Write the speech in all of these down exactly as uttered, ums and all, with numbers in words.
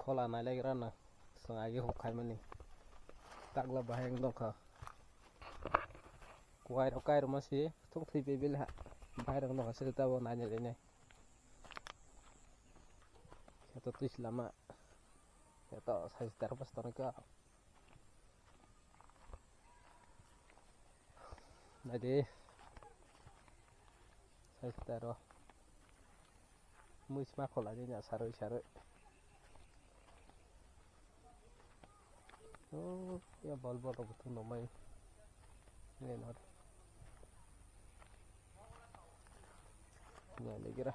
Phola nailagra na, chwng agi huk khaimani. Takla bahai wng dongkha. Kuwai rok kai rwma si, thung thwi bai bai ha. Bahai rok nokha se tabo nainai lainai. Kheto twi si lama. Kheto sai si terpos tongo khe. Naidi. Sai si tero. Mui sma khola ni na saroi saroi. Oh, ya bol bol rok butung no mai. Ni no. Ni ni gira.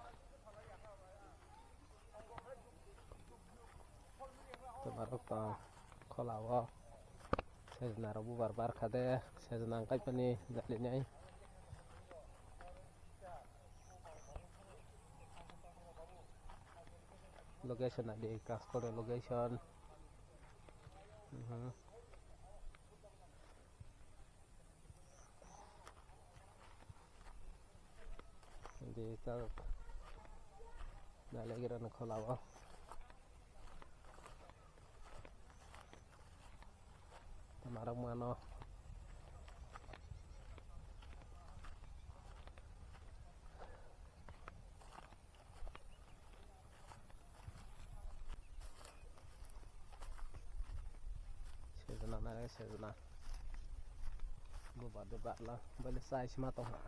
Tomarok tong khola o. Sejna rok bubar bar khade. Sejna ang kaipani jali nai. Location adi Kaskoro location. Mhm. Di tak. Nale gira na khola o. Tamarok mano. Sejna nai sejna. Bo bade bakla bale sai sima tongha.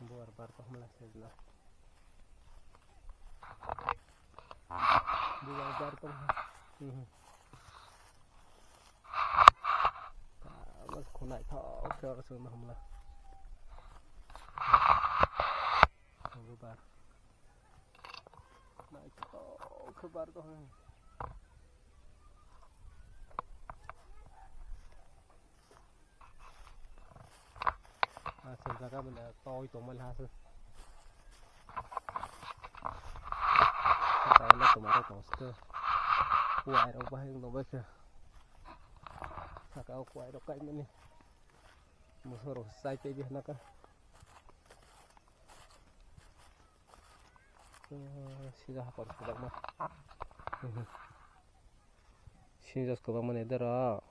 Buar bar tong mala sejna. Buar bar tong. Hmm. Mas khunai thok thok sejna hamla. Buar. Nai thok bar tong. Aswk jaga mane toi tongmani ha se. Kaila tomato tongste. Kuwai rok bahai wng tongbaikha. Saka o kuwai rok kaimani. Moso rok chai tei bihanaka. Sida hapar sida ma. Sinjak kwbangma ni doro.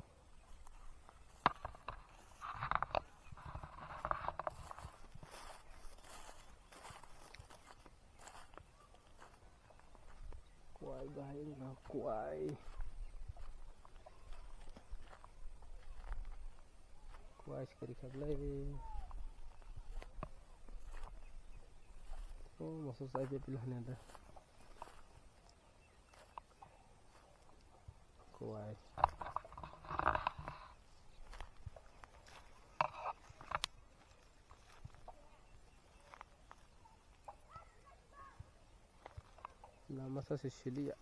Kuwai bahai wngkha, kuwai. Kuwai sikiri khablai. Oh, moso chai tei pila hanya da. Kuwai. Lama sa se siliya.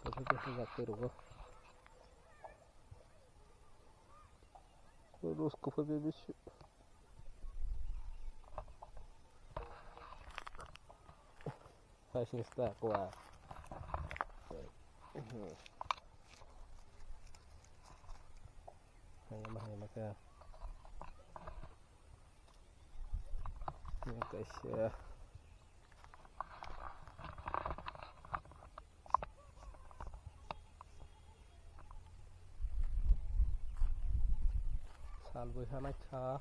Kaisa kaisa jat twi rwgo. Rus kuphai bai bisi. Hai sini sta kuwa. Hai ma hai ma ka. Ini kaisa. Sal bwsa naikha.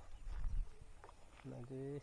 Naidi.